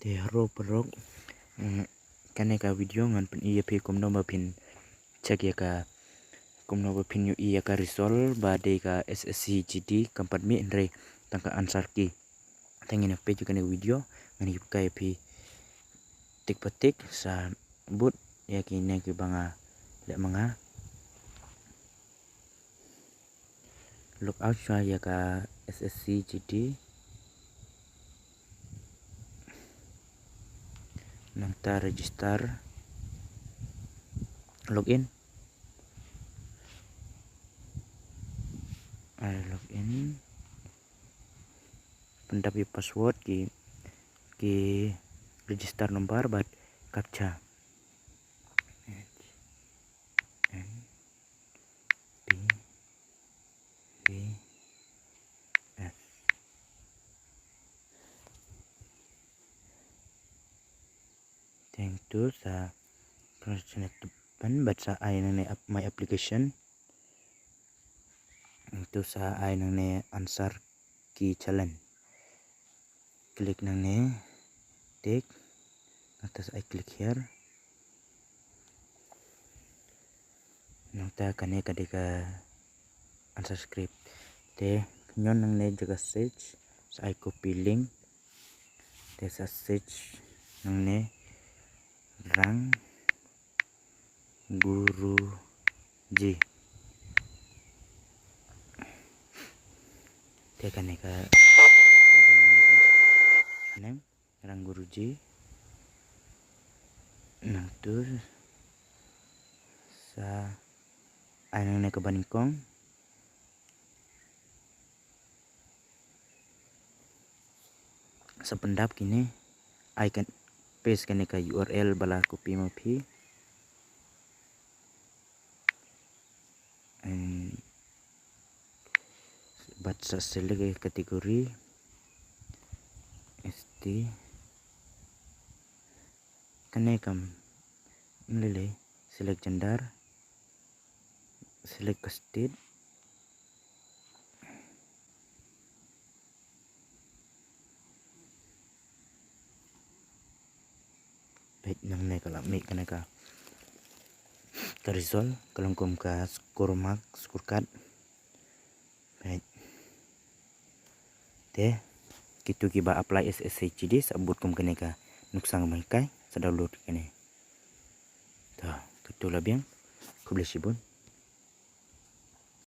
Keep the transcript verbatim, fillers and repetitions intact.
Eh, haro paralok, mm, kane ka video ngan pyni ïa phi kumno ba phin check ïa ka, kumno ba phin ïohi ïa ka result ba dei ka S S C G D kam pat mih hynrei tang ka answer key. Te ngin ïa peit ïa kane ka video, ngan ïa peit ïa phi tik pa tik sa bud ïa kine kiba nga leh ma nga. Log out shuwa ïa ka S S C G D. Nangta register. Login. Ai, login. Pyndap ïa password, ki, ki register number bad captcha. H N P V S. Te hangtu sa congratulate ban bad sa ai nangne ap-, my application. Hangtu sa ai nangne answer key challenge. Click nangne, tick. Nangta sa ai click here. Nangta kane ka dei ka answer script. Te khynñion nangne jaka search, sa ai copy link. Te sa search nangne Rang Guruji. Te kane ka, kane Rang Guruji. Nangtu sa ai nangne kaba nyngkong. Sa pyndap kine, ai kan paste kane ka U R L ba la copy ma phi. And bad sa select ïa category S T. Kane kam lele, select gender, select ka state. Peit nangne ka la mih kane ka, ka result, ka long kum ka score mark, score card. Peit. Te kitu kiba apply S S C G D sa bud kum kane ka nuksa kaba hikai, sa download kane. To, kitu la biang. Khublei shibun.